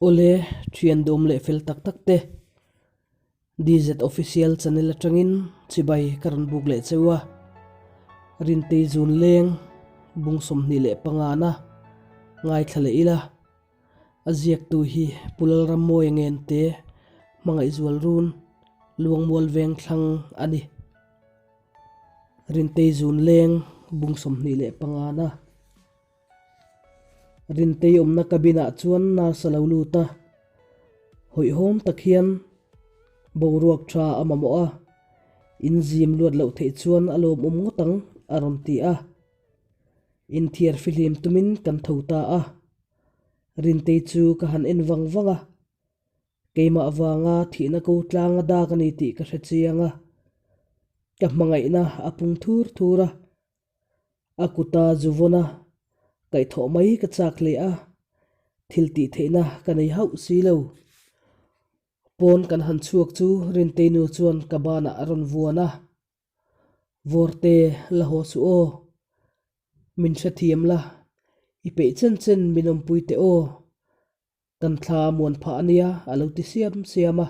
Awle, thian dawm leh fel tak tak te, DZ Official channel atangin chibai ka rawn buk leh cheu a, Rintei zun leng bung 25 na ngaithla leh ila, a ziaktu hi Pu Lalrammawia Ngente Hmangaihzual Run Luangmual Vengthlang a ni. Rintei zun leng bung 25 na. Rintei awmna cabin ah chuan nurse a lo lut a, hawihhawm tak hian boruak tha a mamawh a, in zim luat loh theih chuan a lawmawm ngawt ang a rawn ti a. Inthiar fihlim tumin kan tho ta a, Rintei chu ka han en vang vang a, keimah avanga thihna ko tlang a dak a ni tih ka hre chiang a, ka hmangaihna a pung thur thur a. A kuta zu vawn a, kaihthawh mai ka chak hle a, thil tih theihna ka nei hauh si lo. Pawn kan han chhuak chu Rintei nu chuan ka banah a rawn vuan a, Vawrte la haw suh aw, min hrethiam la, i peih chen chen min awmpui teh aw, Kan thla a muan phah a nia a lo ti siam siam a.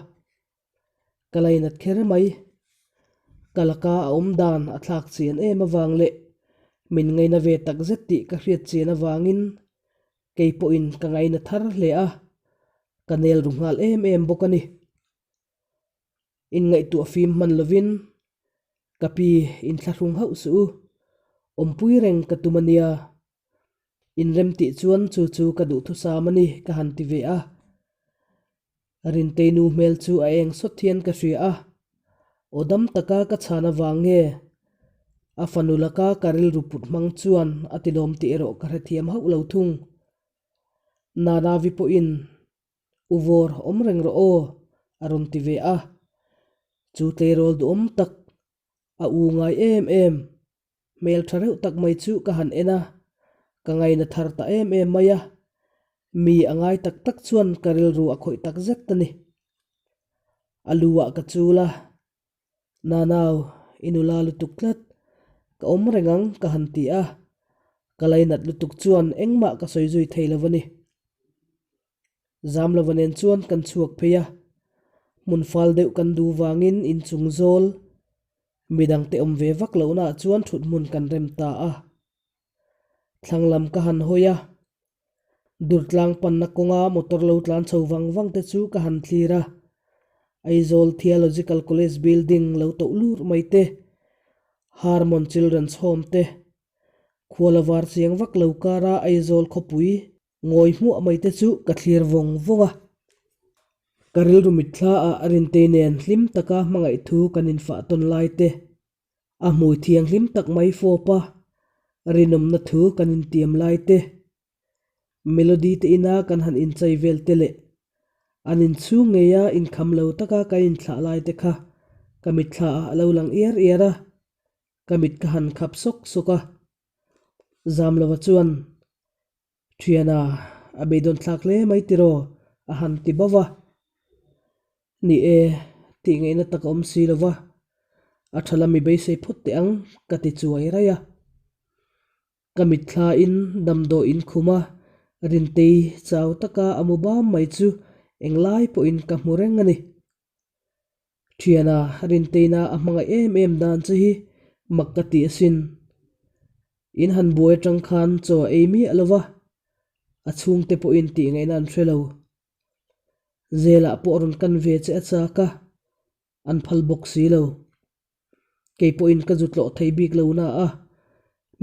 Ka lainat kher mai. Ka laka a awm dan a thlak chian em avang leh min ngaina ve tak zet tih ka hriat chian avangin kei pawhin ka ngaina thar hle a, ka nel ru nghal em em bawk a ni. Inngaihtuah fim hman lovin ka pi inthlahrung hauh suh u, awmpui reng ka tum a nia. Inrem tih chuan chu chu ka duhthusam a ni ka han ti ve a. Rintei nu hmel chu a eng sawt hian ka hria a, aw dam taka ka chhan avang nge a fanu laka ka rilru put hmang chuan a ti lawm tih erawh ka hrethiam hauh lo thung. Nanavi pawhin U vawr awm reng rawh aw a rawn ti ve a, chu tleirawl duhawm tak a u ngai em em. Hmel tha reuh tak mai chu ka han en a, ka ngaina thar ta em em mai a, mi a ngai tak tak chuan ka rilru a khawih tak zet a ni. A lu ah ka chul a, Nanau, i nula lutuk tlat, ka awm reng ang ka han ti a, ka lainat lutuk chuan engmah ka sawi zui thei lo a ni. Zamlova nen chuan kan chhuak phei a, hmun fal deuh kan duh vangin inchung zawl Midangte awm ve vak lohnaah chuan thut hmun kan rem ta a. Thlang lam ka han hawi a, Durtlang panna kawnga motor lo tlan chho vang vang te chu ka han thlir a. Aizawl Theological College building lo toh lur mai te, Harmon Children's Home te, khuala var chiang vak lo kara Aizawl khawpui Ngawi hmuah mai te chu ka thlir vawng vawng a. Ka rilru mitthla ah Rintei nen hlim taka hmangaih thu kan infah tawn lai te, a hmui thianghlim tak mai fawp a rinawmna thu kan intiam lai te, Melody te ina kan han inchei vel te leh an inchhung ngeia inkham lo taka kan inthlah lai te kha ka mitthla ah a lo lang iar iar a, ka mit ka han khap sawk sawk a. Zamlova chuan Thiana, a beidawn thlak hle mai tiraw? a han ti bauh a. Ni e, tih ngaihna tak a awm si lo va, a tha lam i beisei phawt teh ang ka ti chuai raih a. Ka mitthlain damdawi in khum a, Rintei chau taka a mu bam mai chu englai pawhin ka hmu reng a ni. Thiana, Rinteina a hmangaih em em dan che hi mak ka ti asin. In han buai atang khan chaw a ei miah lo va, a chhungte pawhin tih ngaihna an hre lo. Zelah pawh rawn kan ve che a chak a, an phal bawk si lo. Kei pawhin ka zu tlawh thei bik lo na a,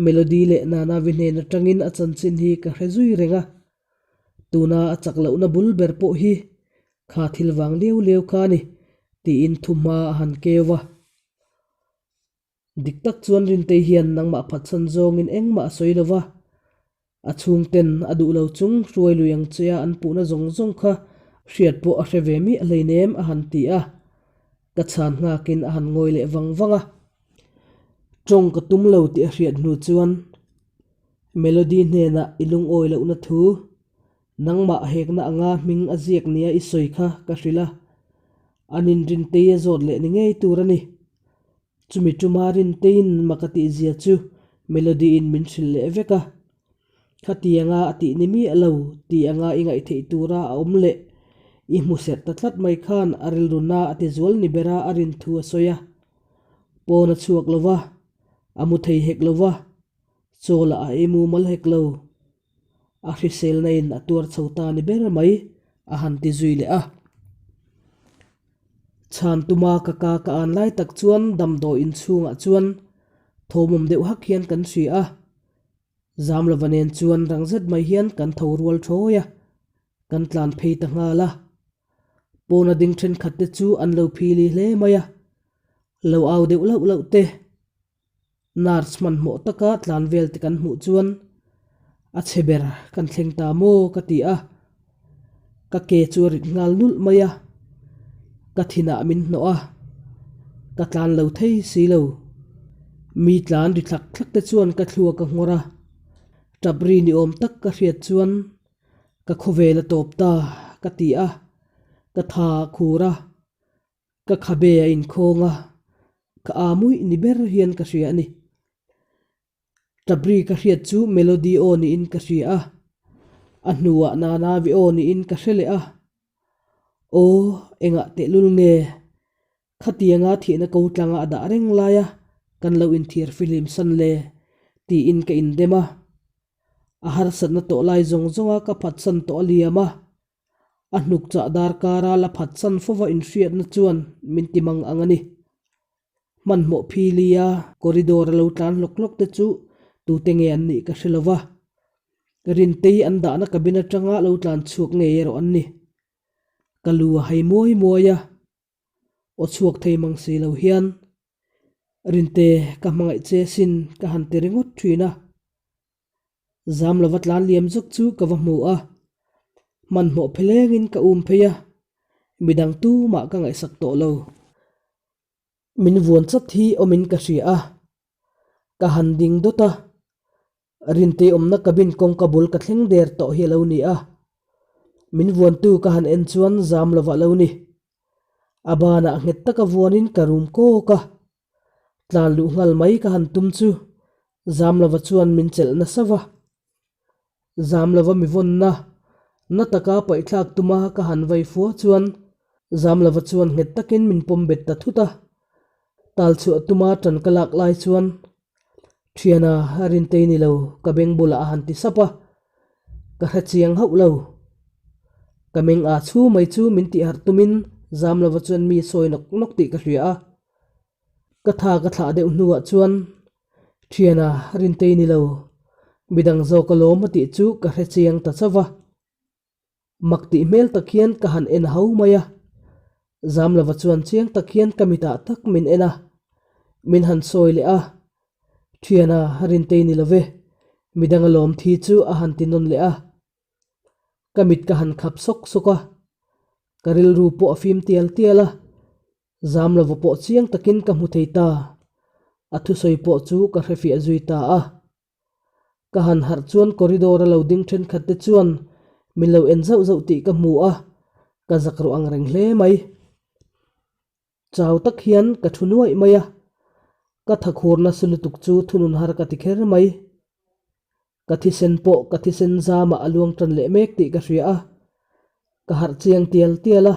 Melody leh Nanavi hnen atangin a chanchin hi ka hre zui reng a, tuna a chak lohna bul ber pawh hi kha thil vang liau liau kha a ni tiin thuhma a han keu a. Dik tak chuan Rintei hian nangmah phatsan zawngin engmah a sawi lo va, a chhungten a duh lo chung hruai lui ang che a an puhna zawng zawng kha hriat pawh a hre ve miah hleinem a han ti a, ka chhan nghakin a han ngawi leh vang vang a. Tawng ka tum lo tih a hriat hnu chuan Melody hnenah i lungawi lohna thu nangmah hekna anga hming a ziak nia i sawi kha ka hrilh a, an inrintei a zawt leh ni ngei tur a ni. Chumi tuma Rinteiin maka tihzia chu Melody-in min hrilh leh vek a. Khatianga a tih ni miah lo ti anga i ngaih theih tura a awm leh i hmu serh ta tlat mai khan a rilruna a ti zual ni bera a rin thu a sawi a. Pawn a chhuak lo va, a mu thei hek lo va, chaw lah a ei mumal hek lo. A hriselna in a tuar chho ta ni ber mai a han ti zui leh a. Chhan tuma ka ka ka an lai tak chuan damdawi inchhungah chuan thawmawm deuh hak hian kan hria a. Zamlova nen chuan rang zet mai hian kan tho rual thawi a, kan tlan phei ta nghal a. Pawna ding thenkhat te chu an lo phili hle mai a, lo au deuh lauh lauh te. Nurse hmanhmawh taka tlan vel te kan hmuh chuan a chhe ber kan thleng ta maw ka ti a, ka ke chu a rit nghal nulh mai a, ka thinah min hnawh a, ka tlan lo thei si lo. Mi tlan ri thlak thlak te chuan ka thluak a nghawr a, tap ri ni awm tak ka hriat chuan ka khawvel a tawp ta ka ti a, ka tha a khur a. Ka khabe a inkhawng a, ka aa muih ni ber hian ka hria a ni. Tabri ka hriat chu Melody aw niin ka hria a, a hnuah Nanavi aw niin ka hre leh a. Aw, engah tehlul nge? Khatianga thihna ko tlanga a dah reng laia kan lo inthiar fihlim san le? tiin ka indem a. A harsatna tawh lai zawng zawnga ka phatsan tawh a liam a. A hnuk chah dar kara la phatsan fova inhriatna chuan min ti mang ang a ni. Hmanhmawh philia corridor a lo tlan hlawk hlawk te chu tute nge an nih ka hre lo va. Rintei an dahna cabin atanga lo tlan chhuak ngei erawh an ni. Ka lu a hai muai muai a, aw chhuak thei mang si lo hian Rinte ka hmangaih che sin ka han ti ringawt thin a. Zam lova tlan liam zawk chu ka va hmu a, hmanhmawh phelengin ka um phei a, midang tumah ka ngaihsak tawh lo. Min vuan chat hi awmin ka hria a, ka han ding dawt a, Rintei awmna cabin kawngka bul ka thleng der tawh hi a lo ni a, min vuantu ka han en chuan zam lovah lo ni. A banah nghet taka vuanin ka rum kawk a, Tlan luh nghal mai ka han tum chu Zamlova chuan min chelh nasa va. Zamlova mi vawnna na taka paihthlak tuma ka han vai fua chuan Zamlova chuan nghet takin min pawm bet ta thut a. Tal chhuah tuma tan ka lak lai chuan Thiana Rintei ni lo ka beng bulah a han ti sap a, ka hre chiang hauh lo. Ka meng a chhu mai chu min tihharh tumin Zamlova chuan mi sawi nawk nawk tih ka hria a. Ka tha ka thlah deuh hnuah chuan Thiana Rintei ni lo, midang zawk alawm a tih chu ka hre chiang ta chauh va. Mak tih hmel tak hian ka han en ho mai a, Zamlova chuan chiang tak hian ka mitah tak min en a, min han sawi leh a, Thiana Rintei ni lo ve, midang alawm thi chu a han ti nawn leh a. Ka mit ka han khap sawk sawk a, ka rilru pawh a fim tial tial a, Zamlova pawh chiang takin ka hmu thei ta. A thusawi pawh chu ka hrefiah zui ta a. Ka han harh chuan corridor a lo ding thenkhat te chuan min lo en zauh zauh tih ka hmu a, ka zak ruah ang reng hle mai. Chau tak hian ka thu nuaih mai a, ka thakhur nasa lutuk chu thunun har ka ti kher mai. Ka thisen pawh ka thisen zamah a luang tan leh mek tih ka hria a, ka harh chiang tial tial a.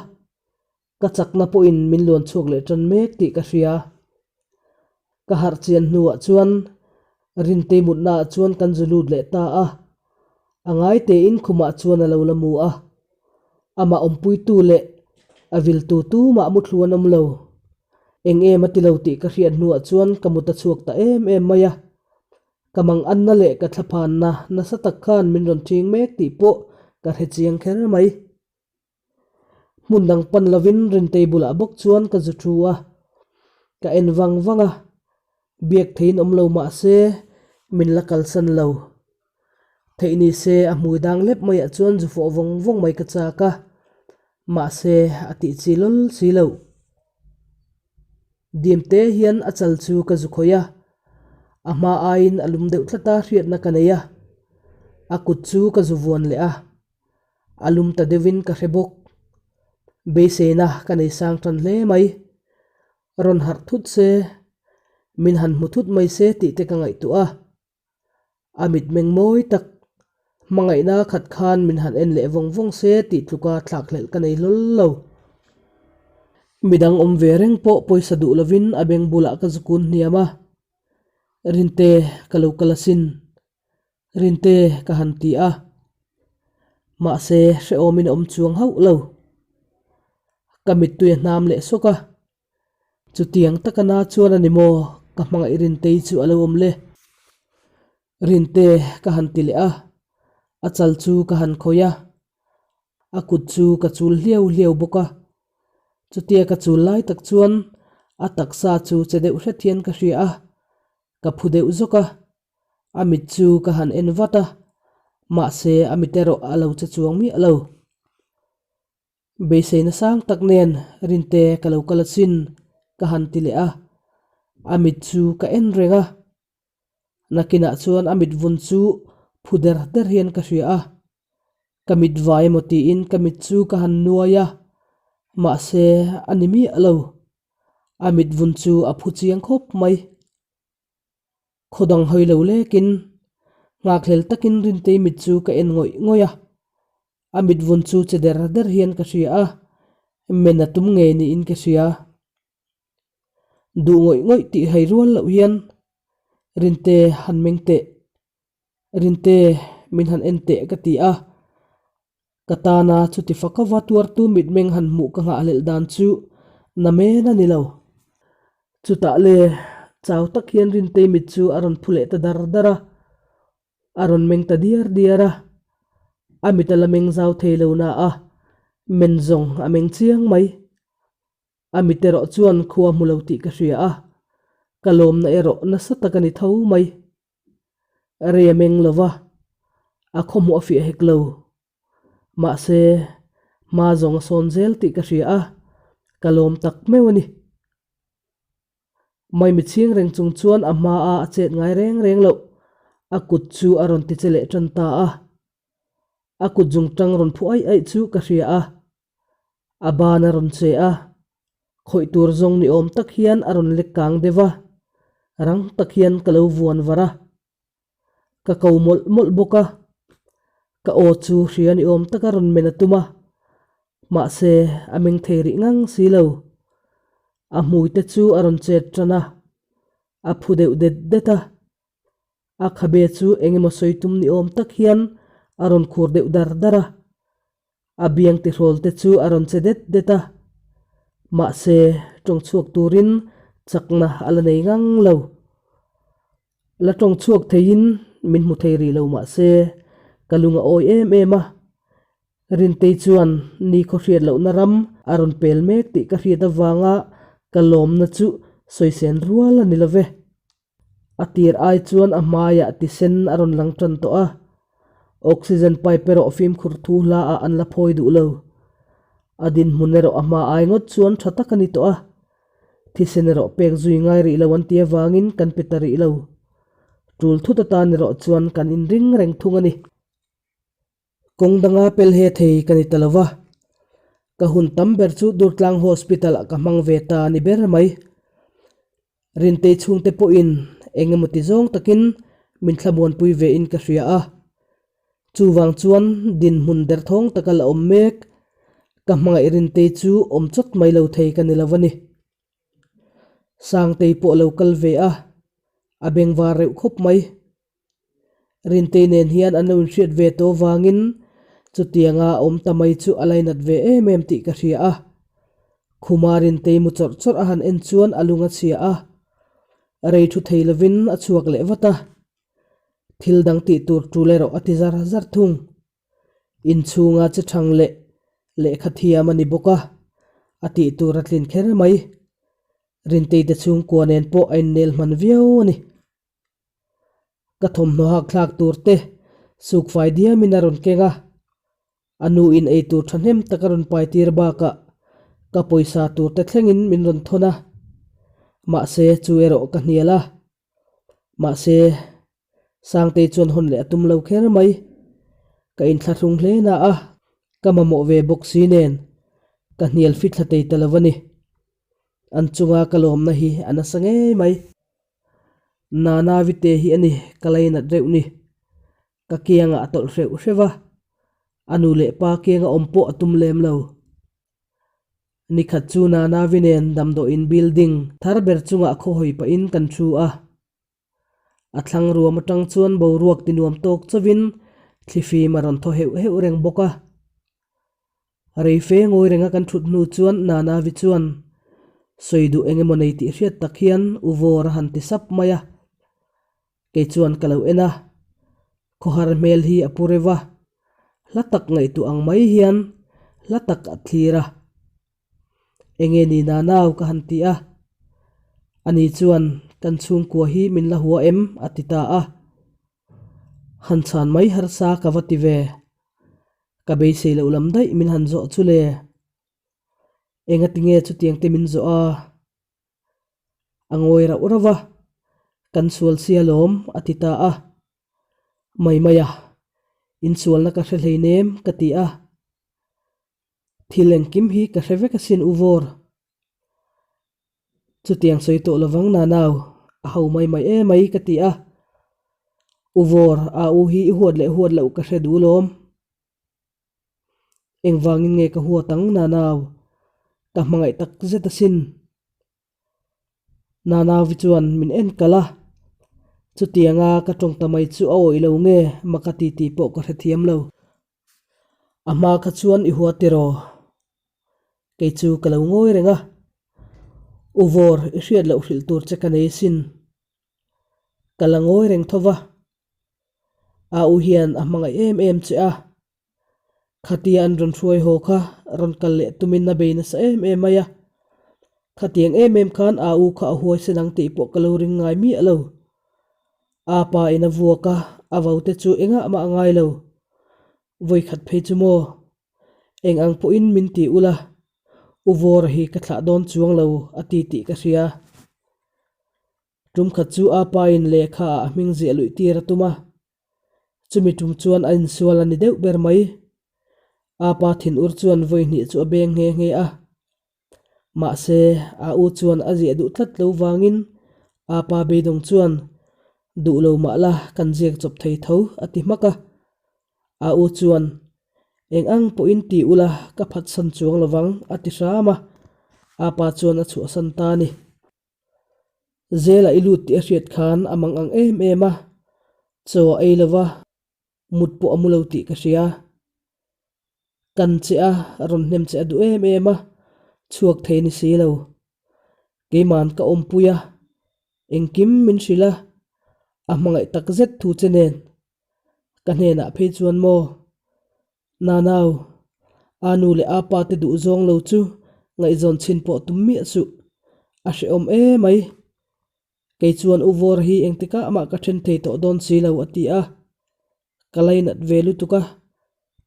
Ka chakna pawhin min luan chhuak leh tan mek tih ka hria. Ka harh chian hnuah chuan Rintei mutnaah chuan kan zu lut leh ta a. A ngai tein khumah chuan a lo la mu a. Amah awmpuitu leh a viltu tumah muthlu an awm lo. Eng em a ti lo tih ka hriat hnuah chuan ka mut a chhuak ta em em mai a. Ka manganna leh ka thlaphanna nasa tak khan min rawn ṭhing mek tih pawh ka hre chiang kher mai. Hmun dang pan lovin Rintei bulah bawk chuan ka zu thu a, ka en vang vang a, biak theiin awm lo mah se min la kalsan lo. Theih ni se a hmui dang lep maiah chuan zu fawh vawng vawng mai ka chak a, mahse a tih chi lawl si lo. Dim te hian a chal chu ka zu khawih a, a hma aiin a lum deuh tlat a hriatna ka nei a, a kut chu ka zu vuan leh a. A lum ta deuhin ka hre bawk. Beiseina ka nei sang tan hle mai. Rawn harh thut se, min han hmu thut mai se tih te ka ngaihtuah a. A mitmeng mawi tak. Hmangaihna khat khan min han en leh vawng vawng se tih tluka thlakhlelh ka nei hlawl lo. Midang awm ve reng pawh pawisa duh lovin a beng bulah ka zukun hniam a, Rinte ka lo kal asin, Rinte ka han ti a, mahse hrehawmin a awm chuang hauh lo. Ka mittui a hnam leh sawk a, chutiang taka na chuan a ni maw ka hmangaih Rintei chu a lo awm le. Rinte ka han ti leh a, a chal chu ka han khawih a, a kut chu ka chul hliau hliau bawk a. Chutia ka chul lai tak chuan a taksa chu che deuh hret hian ka hria a, ka phu deuh zawk a, a mit chu ka han en vat a, mahse a mit erawh a lo che chuang miah lo. Beiseina sang tak nen Rinte ka lo kal asin ka han ti leh a, a mit chu ka en reng a. Nakinah chuan a mit vun chu phu der der hian ka hria a, ka mit vai emaw tiin ka mit chu ka han nuai a, mahse a ni miah lo. A mit vun chu a phu chiang khawp mai. Khaw dang hawi lo lekin nghakhlel takin Rintei mit chu ka en ngawih ngawih a, a mit vun chu che der der hian ka hria a, men a tum ngei niin ka hria. Duh ngawih ngawih tih hai rual loh hian Rinte han meng teh, Rinte min han en teh ka ti a, ka tana chuti fakova tuartu mitmeng han hmuh ka nghahhlelh dan chu na men a ni lo. Chutah le chau tak hian Rintei mit chu a rawn phu leh ta dar dar a, A rawn meng ta diar diar a, a mit a la meng zau thei lo na a, men zawng a meng chiang mai. A mit erawh chuan khua hmu lo tih ka hria a, ka lawmna erawh nasa tak a ni tho mai. Rei a meng lo va, a khaw hmuh a fiah hek lo. Mahse, hma zawng a sawn zel tih ka hria a, ka lawm tak meuh a ni. Maimi chhing reng chung chuan a hma a a chet ngai reng reng loh, a kut chu a rawn ti che leh tan ta a. A kut zung tang rawn phu aih aih chu ka hria a. A ban a rawn che a, khawih tur zawng ni awm tak hian a rawn lek kang deuh a, rang tak hian ka lo vuan var a. Ka ko mawlh mawlh bawk a, ka aw chu hria ni awm taka rawn men a tum a, mahse a meng thei rih ngang si lo. A hmui te chu a rawn chet tan a, a phu deuh det det a. A khabe chu eng emaw sawi tum ni awm tak hian a rawn khur deuh dar dar a. A biang tihrawl te chu a rawn che det det a, mahse tawng chhuak turin chakna a la nei ngang lo. La tawng chhuak theiin min hmu thei rih lo mahse ka lung a awi em em a, Rintei chuan ni khaw hriat lohna ram a rawn pel mek tih ka hriat avanga ka lawmna chu sawisen rual a ni lo ve. A tir ai chuan a hmaiah tisen a rawn lang tan tawh a, oxygen pipe erawh fimkhur thu hla ah an la phawi duh lo. A dinhmun erawh a hma ai ngawt chuan tha tak a ni tawh a, thisen erawh pek zui ngai rih lo an ti avangin kan pe ta rih lo. Tul thut atan erawh chuan kan inring reng thung a ni. Kawng danga pel he thei ka ni ta lo va, ka hun tam ber chu Durtlang Hospital ah ka hmang ve ta a ni ber mai. Rintei chhungte pawhin eng emaw ti zawng takin min thlamuanpui ve in ka hria a, chuvang chuan dinhmun derthawng taka la awm mek ka hmangaih Rintei chu awm chawt mai lo thei ka ni lo a ni. Sangtei pawh a lo kal ve a, a bengvar reuh khawp mai. Rintei nen hian an lo inhriat ve tawh vangin chutianga awm ta mai chu a lainat ve em em tih ka hria a. Khuma Rintei mu chawrh chawrh a han en chuan a lung a chhia a, rei thu thei lovin a chhuak leh vat a. Thil dang tih tur tul erawh a ti zar zar thung. Inchhunga che thang leh lehkha thiam a ni bawk a, a tih tur a tlin kher mai. Rintei te chhungkua nen pawh a innel hman viau a ni. Ka thawmhnaw hak thlak tur te sukfai diamin a rawn keng a, a nu in ei tur thahnem tak a rawn pai tir bakah ka pawisa tur te thlengin min rawn thawn a, mahse chu erawh ka hnial a, mahse Sangtei chuan hawn leh a tum lo kher mai, ka inthlahrung hle na a, ka mamawh ve bawk si nen ka hnial fit thla tei ta lo a ni, an chunga ka lawmna hi a nasa ngei mai. Nana vite hi a ni, ka lainat reuh ni. Ka kiangah a tawlh hreuh hreuh a, a nu leh pa kianga awm pawh a tum lem lo. Nikhat chu Nanavi nen damdawiin building thar ber chungah khawhawi pahin kan thu a. A thlang ruam atang chuan boruak ti nuam tawk chauhin thlifim a rawn thaw heuh heuh reng bawk a. Reife ngawi renga kan thut hnu chuan Nanavi chuan sawi duh eng emaw nei tih hriat tak hian u Vawr a han ti sap mai a. Kei chuan ka lo en a, khawhar hmel hi a pu reuh a, hla tak ngaihtuah ang mai hian hla tak a thlir a. Enge ni Nanau ka han ti a, ani chuan kan chhungkua hi min la hua em a ti ta a. Han chhan mai harsa ka va ti ve, ka beisei loh lam daih min han zawh chu le. Engatinge chutiang te min zawh a? A ngawi rauh rauh a, Kan sual sia lawm, a ti ta a. Mai mai a, Insualna ka hre hleinem, ka ti a. Thil engkim hi ka hre vek asin U Vawr. Chutiang sawi tawh lovang Nanau, a ho mai mai em ai, ka ti a. U Vawr, a u hi i huat leh huat loh ka hre duh lawm. Engvangin nge ka huat ang Nanau? Ka hmangaih tak zet asin. Nanauvi chuan min en kalh a, chutianga ka tawng ta mai chu a awih lo nge maka ti tih pawh ka hrethiam lo. A hma kha chuan i hua tiraw? Kei chu ka lo ngawi reng a, U Vawr i hriat loh hrilh tur che ka nei asin. Ka la ngawi reng tho va, A u hian a hmangaih em em che a, khatia an rawn hruai haw kha rawn kal leh tumin a bei nasa em em mai a, khatiang em em khan a u kha a huaisen ang tih pawh ka lo ring ngai miah lo. A pa in a vuak a, a vo te chu engah mah a ngai lo. Vawikhat phei chu maw? Eng ang pawhin min ti ula, U Vawra hi ka thlah dawn chuang lo a ti tih ka hria. Tum khat chu a pa in lehkha ah a hming ziah luih tir a tum a, chumi tum chuan a insual a ni deuh ber mai. A pa thinur chuan vawi hnih chu a beng nghe nghe a. Mahse, a u chuan a ziah duh tlat lo vangin a pa beidawng chuan, Duh lo mah la, kan ziak chawp thei tho, a ti hmak a. A u chuan, Eng ang pawhin ti ula, ka phatsan chuang lovang, a ti hram a. A pa chuan a chhuahsan ta a ni. Zela i lut tih a hriat khan a mang ang em em a, chaw a ei lova, mut pawh a mu lo tih ka hria. Kan che a, rawn hnem che a duh em em a, chhuak thei ni si lo. Keiman ka awmpui a, engkim min hrilh a, a hmangaih tak zet thu che nen. Ka hnenah phei chuan maw? Nanau, a nu leh a pa te duh zawng lo chu ngaihzawn chhin pawh tum miah suh. A hrehawm emai. Kei chuan U Vawr hi engtikah mah ka then thei tawh dawn si lo a ti a. Ka lainat ve lutuk a,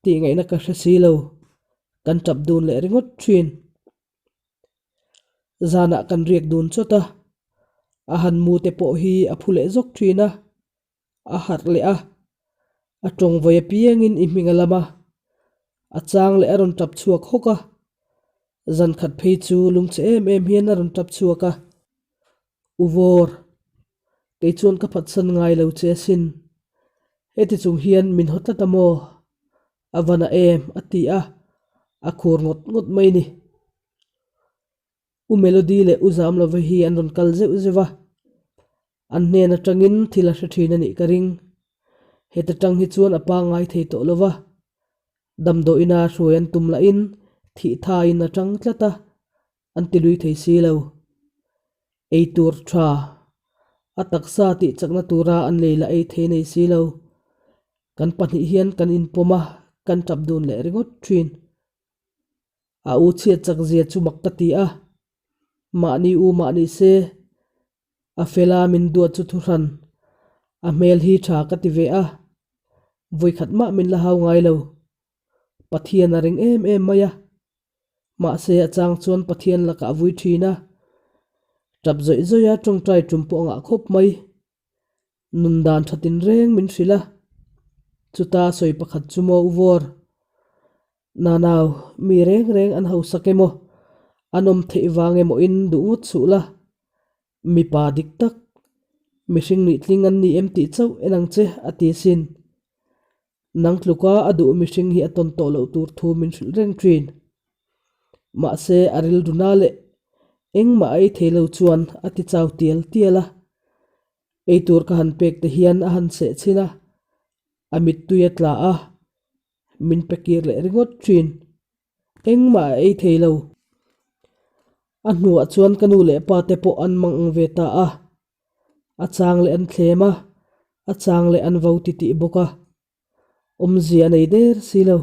tih ngaihna ka hre si lo. Kan tap dun leh ringawt thin. Zanah kan riak dun chawt a, a han mu te pawh hi a phu leh zawk thin a. A harh leh a, a tawng vawi apiangin i hming a lam a, a chang leh a rawn tap chhuak hawk a, zan khat phei chu lungchhe em em hian a rawn tap chhuak a, U Vawr, kei chuan ka phatsan ngai lo che asin, heti chung hian min haw tlat a maw? A va na em? a ti a, a khur ngawt ngawt mai ni. U Melody leh U Zamlova hi an rawn kal zeuh zeuh a, an hnen atangin thil a hre thin a nih ka ring. Heta tang hi chuan a pangngai thei tawh lo va, damdawiina hruai an tum lahin thih thain a tang tlat a, an ti lui thei si lo. Ei tur tha, a taksa tih chakna tura an lei lah ei thei nei si lo. Kan pahnih hian kan inpawm a, kan tap dun leh ringawt thin. A u chhiat chak zia chu mak ka ti a, mahni u mah ni se, a fela min duat chu thuhran, a hmel hi tha ka ti ve a, vawikhat mah min la hau ngai lo. Pathian a ring em em mai a, mahse a chang chuan Pathian lakah a vui thin a, tap zawih zawih a tawngtai tum pawh a ngah khawp mai. Nun dan tha tinreng min hrilh a, chuta sawi pakhat chu maw U Vawr? Nanau, mi reng reng an hausak emaw, an awm theih vang emaw in duh ngawt suh la. Mipa dik tak, mihring nih tling an ni em tih chauh en ang che, a ti sin. Nang tluka a duh mihring hi a tawn tawh loh tur thu min hrilh reng thin. Mahse a rilru na leh engmah a ei thei lo chuan a ti chau tial tial a. Eitur ka han pek te hian a han seh chhin a, a mittui a tla a, min pe kir leh ringawt thin. Engmah a ei thei lo. A hnuah chuan ka nu leh pa te pawh an mang ang ve ta a. A chang leh an thlem a, a chang leh an vo titih bawk a. Awmzia a nei der si lo.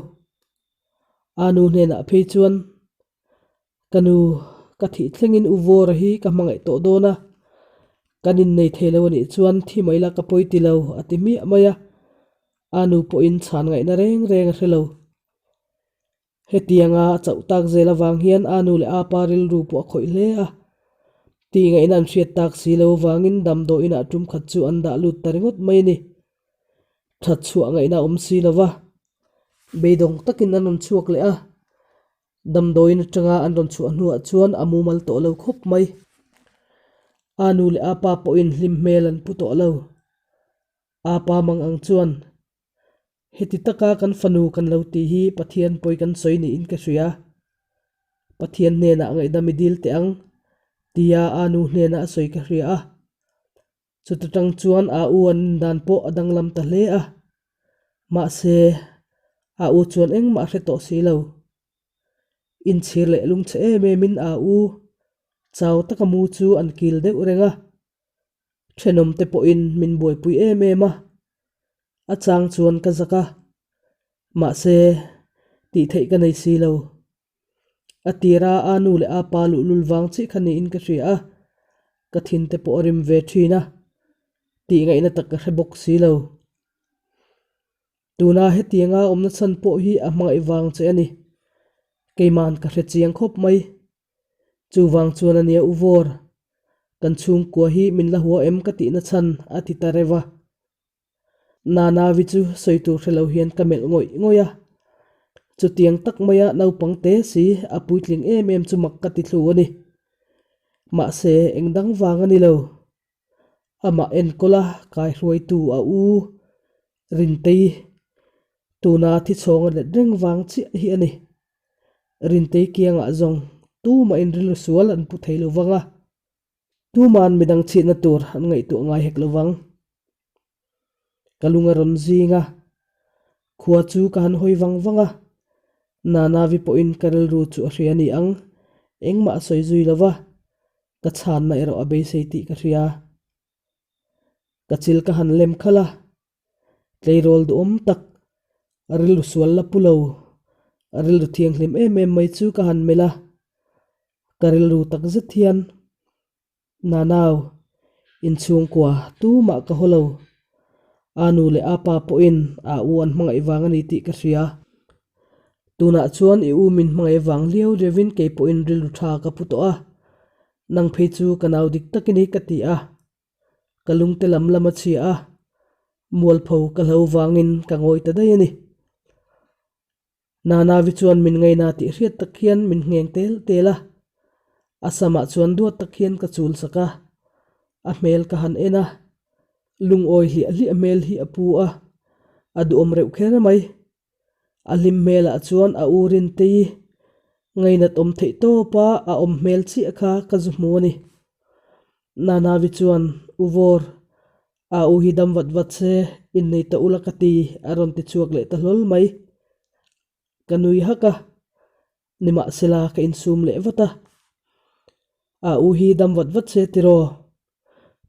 A nu hnenah phei chuan, Ka nu, ka thih thlengin U Vawra hi ka hmangaih tawh dawn a, kan innei thei lo a nih chuan thi mai la ka pawi ti lo, a ti hmiah mai a. A nu pawhin chhan ngaihna reng reng a hre lo. Hetianga a chauh tak zel avang hian a nu leh a pa rilru pawh a khawih hle a. Tih ngaihna an hriat tak si lo avangin damdawi inah tum khat chu an dah lut ta ringawt mai a ni. That chhuah ngaihna a awm si lo va, beidawng takin an rawn chhuak leh a. Damdawi in atanga an rawn chhuah hnuah chuan a mumal tawh lo khawp mai. A nu leh a pa pawhin hlim hmel an pu tawh lo. A pa mang ang chuan Heti taka kan fanu kan lo tih hi Pathian pawi kan sawi niin ka hria. Pathian hnenah ngaihdam i dil teh ang, tia a nu hnenah a sawi ka hria a. Chuta tang chuan a u an indan pawh a danglam ta hle a. Mahse, a u chuan engmah a hre tawh si lo. Inchhir leh lungchhe em emin a u chau taka mu chu an kil deuh reng a. Thenawm te pawhin min buaipui em em a, a chang chuan ka zak a, mahse tih theih ka nei si lo. A tira a nu leh a pa luhlul vang chiah kha niin ka hria a, ka thin te pawh a rim ve thin a, tih ngaihna tak ka hre bawk si lo. Tuna hetianga awmna chhan pawh hi a hmangaih vang che a ni, keiman ka hre chiang khawp mai. Chuvang chuan a nia u Vawr, kan chhungkua hi min la hua em ka tihna chhan a ti ta reuh a. Nanavi chu sawi tur hre lo hian ka melh ngawih ngawih a. Chutiang tak maia naupang te si a puitling em em chu mak ka ti thlu a ni. Mahse eng dang vang a ni lo. Amah enkawl a kaihruaitu a u Rintei tuna thichhawng a let reng vang chiah hi a ni. Rintei kiangah zawng tumah in rilru sual an pu thei lo vang a, tuma'n midang chhitna tur an ngaihtuah ngai hek lo vang. Ka lung a rawn zing a, khua chu ka han hawi vang vang a, Nanavi pawhin ka rilru chu a hria a ni ang, engmah a sawi zui lo va, ka chhanna erawh a beisei tih ka hria. Ka chil ka han lem khalh a, tleirawl duhawm tak, rilru sual la pu lo, rilru thianghlim em em mai chu ka han melh a, ka rilru tak zet hian Nanau, inchhungkua tumah ka haw lo, a nu leh a pa pawhin a u an hmangaih vang a ni tih ka hria. Tunah chuan i u min hmangaih vang liau riauin kei pawhin rilru tha ka pu tawh a, Nang phei chu ka nau dik tak i ni ka ti a, ka lungte lam lam a chhia a, mualpho ka hlo vangin ka ngawi ta daih a ni. Nanavi chuan min ngaina tih hriat tak hian min ngheng tel tel a, a samah chuan duat tak hian ka chul sak a, a hmel ka han en a, lungawi hliah hliah hmel hi a pu a, a duhawm reuh kher mai. A hlim hmelah chuan a u Rintei ngainat awm theih tawp a, a awm hmel chiah kha ka zu hmu a ni. Nanavi chuan, U Vawr, a u hi dam vat vat se, innei ta ula ka ti, a rawn ti chhuak leh ta hlawl mai. Ka nui hak a, nimahsela ka insum leh vat a. A u hi dam vat vat se tiraw?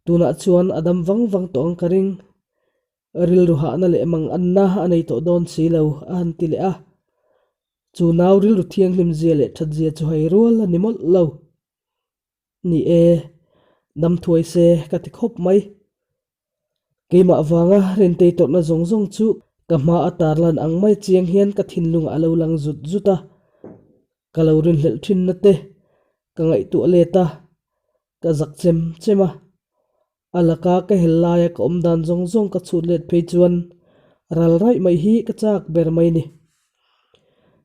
Tunah chuan a dam vang vang tawh ang ka ring. Rilru hahna leh mang anna a nei tawh dawn si lo, a han ti leh a. Chu nau rilru thianghlim zia leh that zia chu hai rual a ni mawlh lo. Ni e, dam thuai se ka ti khawp mai. Keimah vanga Rintei tawrhna zawng zawng chu ka hma a tarlan ang mai chiang hian ka thinlungah a lo lang zut zut a. Ka lo rinhlelh thinna te ka ngaihtuah let a, ka zak chem chem a. A laka ka hel laia ka awm dan zawng zawng ka chhut let phei chuan ral raih mai hi ka chak ber mai ni.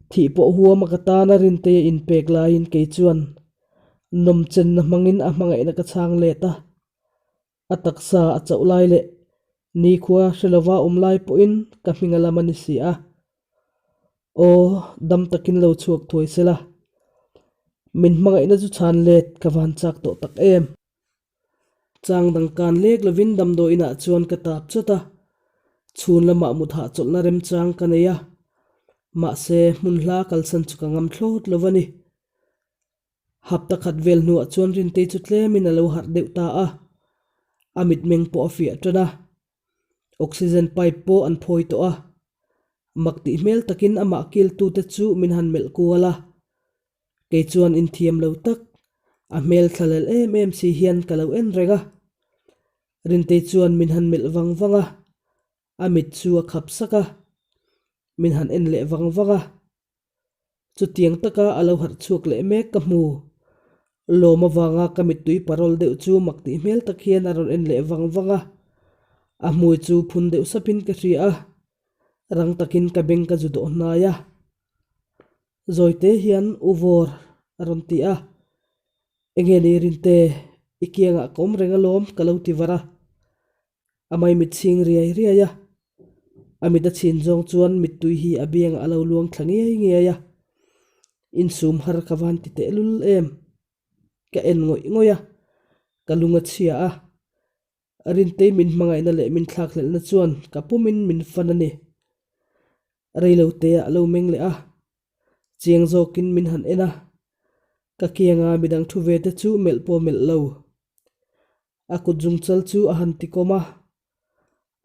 Thih pawh huama ka tana Rintei a inpek laiin kei chuan nawmchenna hmangin a hmangaihna ka chhang let a. A taksa a chauh lai leh Nikhua hre lova awm lai pawhin ka hming a lam a ni si a. Aw, dam takin lo chhuak thuai se la. Min hmangaihna chu chhan let ka van chak tawh tak em. Chang dang kan lek lovin damdawi inah chuan ka tap chawt a, chhun lamah mut hahchawlhna remchang ka nei a, mahse hmun hla kalsan chu ka ngam thlawt lo a ni. Hapta khat vel hnuah chuan Rintei chu tlemin a lo harh deuh ta a, a mitmeng pawh a fiah tan a, oxygen pipe pawh an phawi tawh a, mak tih hmel takin amah kiltute chu min han melh kual a, kei chuan inthiam lo tak, a hmel thlalel em em si hian ka lo en reng a. Rintei chuan min han melh vang vang a, a mit chu a khap sak a, min han en leh vang vang a. Chutiang taka a lo harh chhuak leh mek ka hmu. Lawm avanga ka mittui parawl deuh chu mak tih hmel tak hian a rawn en leh vang vang a. A hmui chu phun deuh sapin ka hria a, rang takin ka beng ka zu dawh hnai a. Zawite hian U Vawr a rawn ti a, Enge ni Rinte, i kiangah ka awm reng alawm ka lo ti var a. A mai mit chhing riai riai a, a mit a chhin zawng chuan mittui hi a biangah a lo luang thla ngiai ngiai a, insum har ka van ti tehlul em? Ka en ngawih ngawih a, ka lung a chhia a, Rintei min hmangaihna leh min thlakhlelhna chuan ka pumin min fan a ni. Reiloteah a lo meng leh a, chiang zawkin min han en a, ka kianga midang thu ve te chu melh pawh melh lo. A kut zungchal chu a han ti kawm a,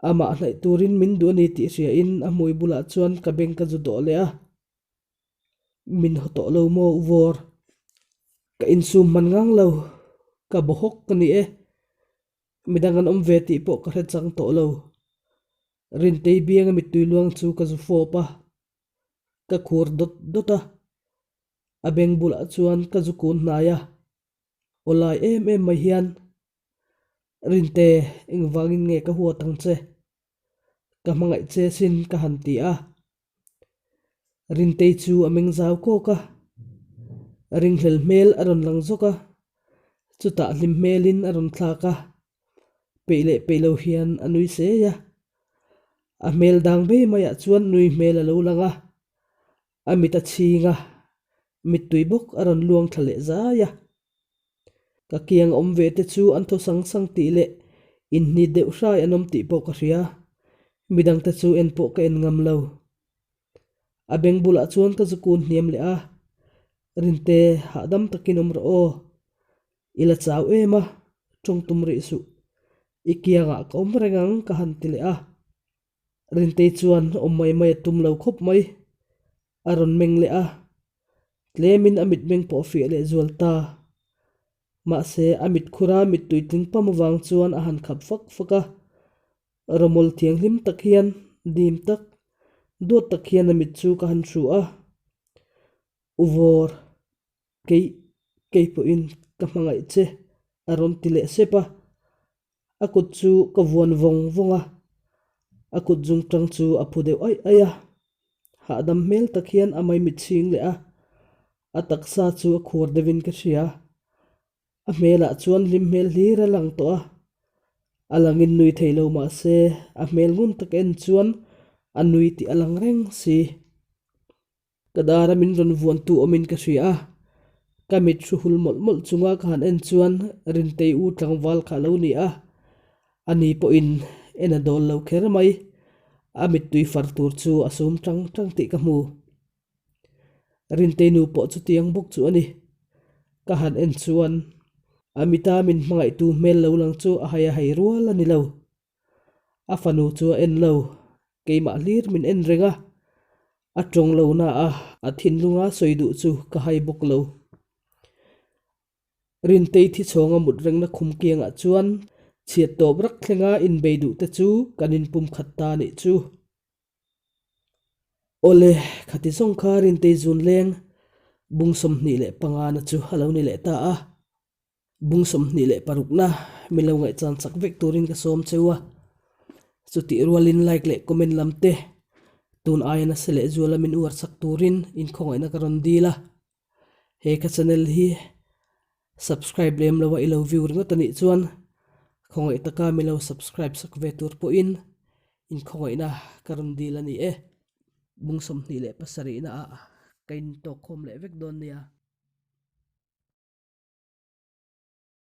amah hnaih turin min duh a ni tih hriain a hmui bulah chuan ka beng ka zu dawh leh a. Min haw tawh lo maw u Vawr? Ka insum hman ngang lo, ka baw hawk ka ni e. Midang an awm ve tih pawh ka hre chang tawh lo. Rintei bianga mittui luang chu ka zu fawp a, ka khur dawt dawt a. A beng bulah chuan ka zu kun hnai a. Aw lai em em mai hian, Rinte, engvangin nge ka huat ang che? Ka hmangaih che sin ka han ti a. Rintei chu a meng zau kawk a, ringhlel hmel a rawn lang zawk a, chutah hlim hmelin a rawn thlak a, peih leh peih lo hian a nui sei a. A hmel dang bei maiah chuan nui hmel a lo lang a, A mit a chhing a, mittui bawk a rawn luang thla leh zai a. Ka kiang awm ve te chu an thaw sang sang tih leh inhnit deuh hrai an awm tih pawh ka hria. Midang te chu en pawh ka en ngam lo. A beng bulah chuan ka zukun hniam leh a, Rinte, hahdam takin awm rawh aw. I la chau em a, tawng tum rih suh. I kiangah ka awm reng ang ka han ti leh a. Rintei chuan awm mai mai a tum lo khawp mai. A rawn meng leh a, tlemin a mitmeng pawh a fiah leh zual ta. Mahse, a mit khura mittui tling pam avang chuan a han khap fak fak a. Rawmawl thianghlim tak hian, dim tak, duat tak hian a mit chu ka han hru a. U Vawr, kei, kei pawhin ka hmangaih che, a rawn ti leh sep a. A kut chu ka vuan vawng vawng a, a kut zung tang chu a phu deuh aih aih a. Hahdam hmel tak hian a mai mit chhing leh a, a taksa chu a khuar deuhin ka hria. A hmelah chuan hlim hmel hlir a lang tawh a, a langin nui thei lo mah se a hmel ngun tak en chuan a nui tih a lang reng si. Ka dara min rawn vuantu awmin ka hria a, ka mit hru hul mawlh mawlh chunga ka han en chuan Rintei u tlangval kha a lo ni a, ani pawhin en a dawl lo kher mai, a mittui far tur chu a sum tang tang tih ka hmu. Rintei nu pawh chutiang bawk chu a ni. Ka han en chuan a mita min hmangaihtu hmel lo lang chu a hai a hai rual a ni lo. A fanu chu a en lo, keimah hlir min en reng a, a tawng lo na a, a thinlunga sawi duh chu ka hai bawk lo. Rintei thichhawnga mut rengna khum kiangah chuan chhiat tawp rak thlenga inbei duh te chu kan inpum khat ta nih chu. Awle, khati zawng kha Rintei zun leng bung 25 na chu a lo ni leh ta a. Bung 26 na min lo ngaihchan chak vek turin ka sawm cheu a, chutih rualin like leh comment lam te tun aia nasa leh zuala min uar chak turin inkhawngaihna ka rawn dil a, he ka channel hi subscribe lem loa i lo view ringawt a nih chuan. Khawngaih taka mi lo subscribe sak ve tur pawhin inkhawngaihna ka rawn dil a ni e. Bung 27 na ah ka intawkkhawm leh vek dawn nia.